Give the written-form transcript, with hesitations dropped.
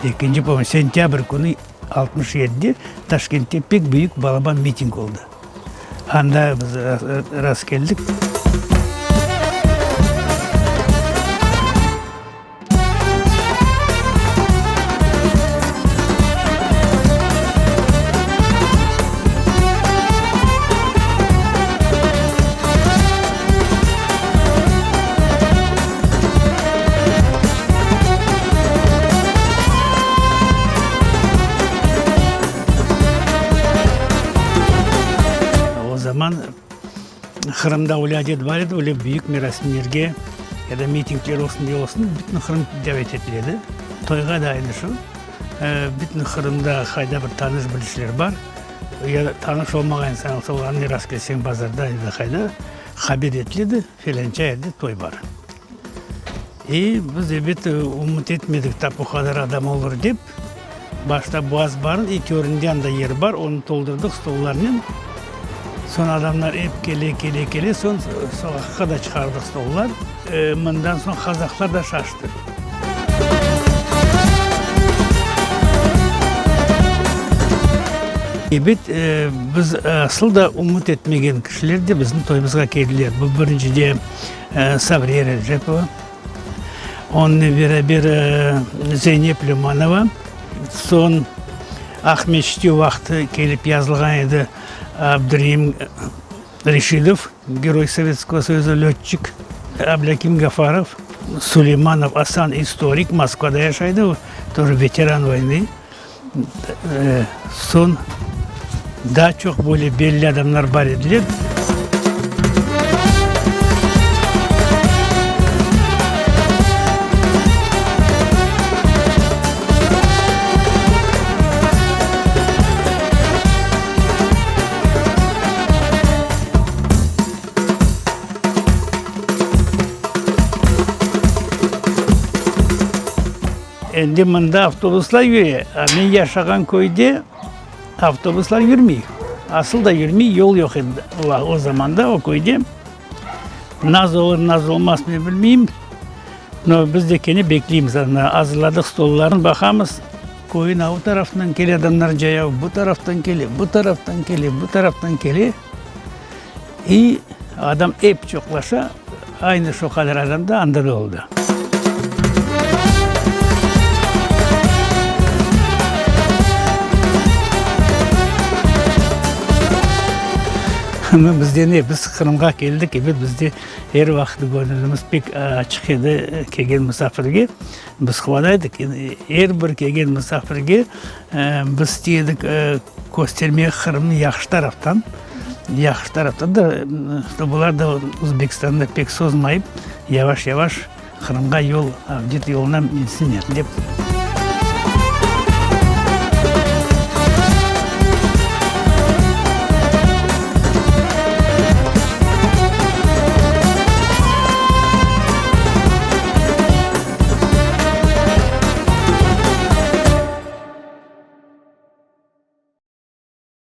Ekinci polvina, sentâbr künü altmış yedide Taşkentte pek büyük balaban miting oldı. Anda biz rastkeldik. O zaman Qırımda öyle adet bar edi, öyle büyük merasimlerge ya da mitingler olsun, ne olsun, bütün Qırım davet etile edi. Toyğa da aynı şu. Bütün Qırımda qayda bir tanış-bilişler bar, ya da tanış olmağan insan olsa, olarnı rastkelseñ bazarda ya da qayda, haber etile edi, felânça yerde toy bar. E, biz, ebet, ümüt etmedik tap o qadar adam olur dep. Başta bu azbarnıñ i töründe anda yer bar, onı toldurdıq stollarnen. Soñ adamlar ep kele, kele, kele, soñ soqaqqa da çıqardıq stollar. E, mından soñ qazahlar da şaştı. Ebet, biz asıl da ümüt etmegen kişiler de bizim toyumızğa keldiler. Bu birincide Sabriye Recepova, onıñ beraber Zeynep Lümanova, soñ Aqmescitte o vaqıt kelip yazılğan edi Abdureim Reşidov, Geroy Sovetskogo Soyuza, lötçik, Ablâkim Gafarov, Suleymanov Asan, istorik, Moskvada yaşaydı, o тоже veteran voynı. Soñ daa çoq böyle belli adamlar bar ediler. Endi mında avtobuslar yüre, a men yaşağan köyde avtobuslar yürmey. Asıl da yürmey, yol yoq edi o zamanda o köyde. Naz olur, naz olmaz men bilmeyim. No, biz de kene bekleymiz, ana azırladıq stollarnı, baqamız, köyün a o tarafından kele adamlar cayav, bu taraftan kele, bu taraftan kele, bu taraftan kele. İ adam ep çoqlaşa, aynı şu qadar adam da anda da oldı. Bizde ne, biz Qırımğa keldik, ebet, bizde er vaqıt göñülimiz pek açıq edi kelgen musafirge. Biz quvana edik, er bir kelgen musafirge biz istey edik köstermege Qırımnı yahşı taraftan, yahşı taraftan da, bular da Özbekistanda pek sozmayıp, yavaş-yavaş Qırımğa yol, avdet yoluna minsinler dep.